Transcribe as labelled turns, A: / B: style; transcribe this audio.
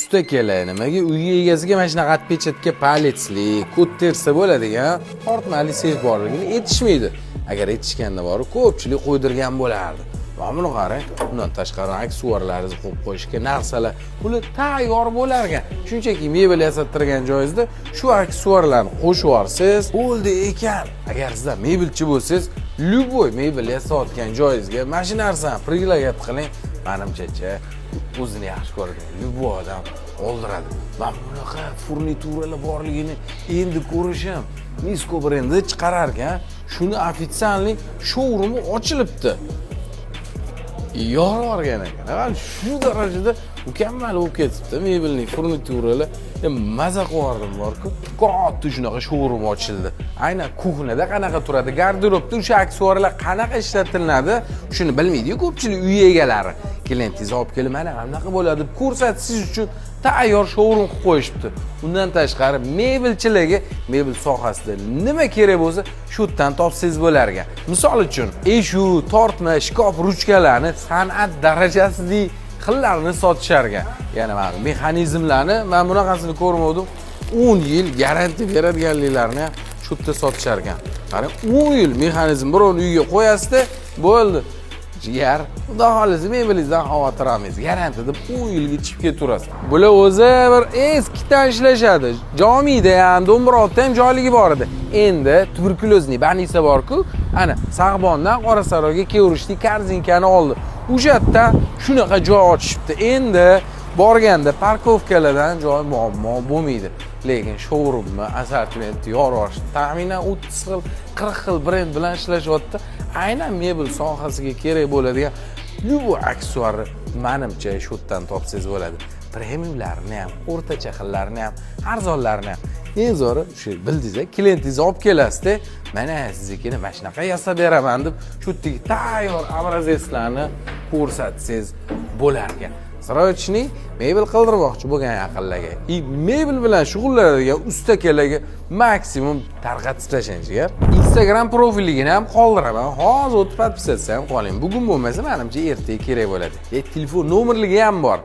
A: Usta kelay, nimaga uy egasiga mana shunaqa отпечатка палец li ko'tarsa bo'ladigan tortmali seyf borligini aytishmaydi. Agar aytishganda borib, ko'pchilik qo'ydirgan bo'lardi. Mana buni qarang, undan tashqari aksessuarlaringizni qo'yib qo'yishga narsalar, bular tayyor bo'lar ekan. Shunchaki mebel yasattirgan joyingizda shu aksessuarlarni qo'shib yuborsangiz bo'ldi ekan. Agar sizlar mebelchi bo'lsangiz, любой mebel yasayotgan joyingizga mana shu narsani предлагать qiling. Manimchacha, o'zini yaxshi ko'radigan любой odam oldiradi. Mana bunaqa furnituralar borligini endi ko'rishim. Misko brendi chiqarar ekan, shuni официальный showrumi ochilibdi. Yorib yuborgan ekan. Shu darajada mukammal bo'lib ketibdi mebelning furnituralar. Maza qilib yubordim borku. Katta shunaqa showroom ochildi. Aynan кухня da qanaqa turadi, garderobda o'sha aksessuarlar qanaqa ishlatiladi, shuni bilmaydiyu ko'pchilik uy egalari. Klientingizni olib kelib, mana bunaqa bo'ladi deb ko'rsatishingiz uchun tayyor showroom qilib qo'yishibdi. Undan tashqari, mebelchilarga mebel sohasida nima kerak bo'lsa, shu yerdan topsangiz bo'lar ekan. Misol uchun, eshu, tortma, shkaf, ruchkalarni san'at darajasidagi xillarini sotishar ekan. Yana mana mexanizmlarni, man bunaqasini ko'rmadim, 10 yil garantiya beradiganliklarini ham shu yerda sotishar ekan. Qarang, 10 yil mexanizm birovni uyiga qo'yasizda, bo'ldi jigar, xudo xohlasa, mebelingizdan xavotir olmaysiz, garantiya deb 10 yilga chiqib ketaverasiz. Bular o'zi bir eskidan ishlashadi. Jomiyda ham, Do'mbirovda ham joyligi bor edi. Endi туберкулёзный больница borku, ana Sag'bondan Qorasaroyga kelaverishlik korzinkani oldi, o'sha yerdan shunaqa joy ochishibdi. Endi borganda парковка lardan joy muammo bo'lmaydi, lekin showroomni assortimenti yorib, taxminan 30 xil, 40 xil brend bilan ishlashyapti. Aynan mebel sohasiga kerak bo'ladigan любой aksessuarni, manimcha, shu yerdan topsangiz bo'ladi. Premiumlarini ham, o'rtacha xillarini ham, arzonlarini ham. Eng zo'ri, shu bildingiz, klientingizni olib kelasizda, mana siznikini mana shunaqa yasab beraman deb, shu yerdagi tayyor образец larni ko'rsatsangiz bo'lar ekan. Срочный mebel qildirmoqchi bo'lgan yaqinlarga и mebel bilan shug'ullanadigan usta akalarga maksimum tarqatib tashlang, jigar. Instagram profiligini ham qoldiraman, hozir o'tib подписаться ham qoling. Bugun bo'lmasa, manimcha, ertaga kerak bo'ladi. Telefon nomerligi ham bor.